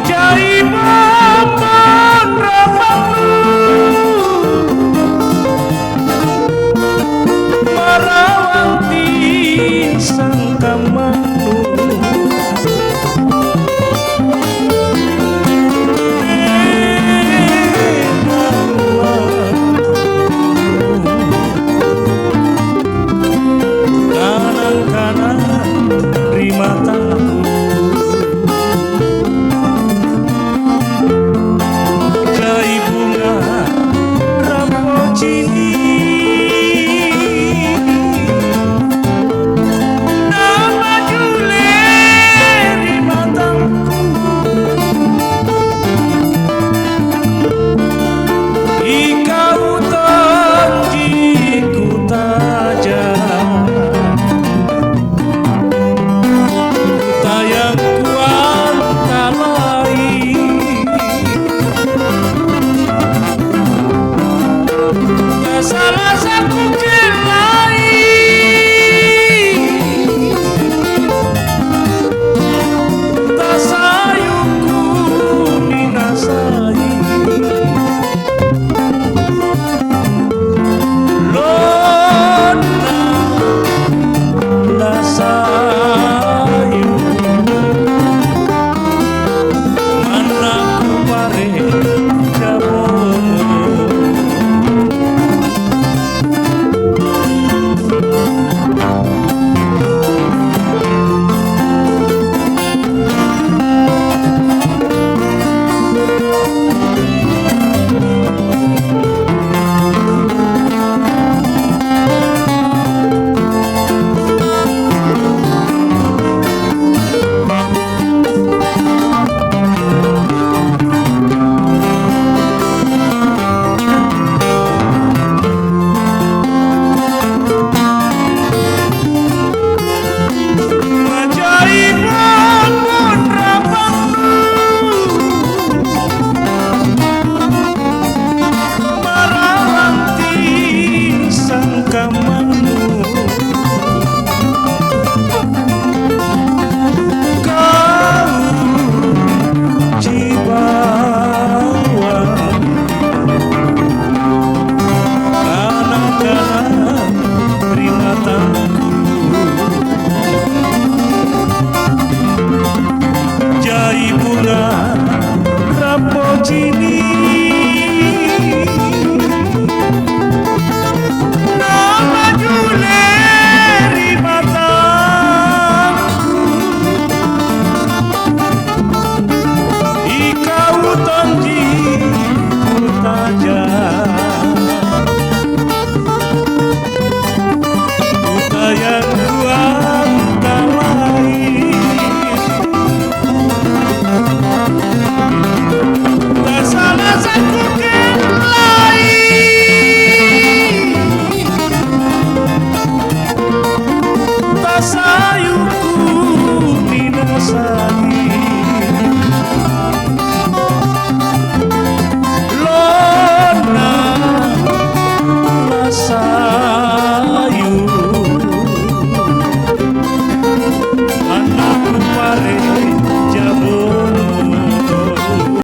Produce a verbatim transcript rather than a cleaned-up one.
Jai papanrapannu, marawang tinsang kammannu. Kanang-kanang ri matangku. Jai bunga rampo cini', namajule ri matangku. Ikau tonji kutaja. Tayang kuantalai, tasalasa kukellai, tasayuku minasai. Lonna nasayu manna kupare jabomo. Majaimo monrapannu, marawang tinsang kammannu. Kau jibawang kana-kana ri matangku. Jai punna rampo cini', namajule ri matangku. Ikau tonji kutaja, kutayang kuantalai. Tasalasa kukellai, tasa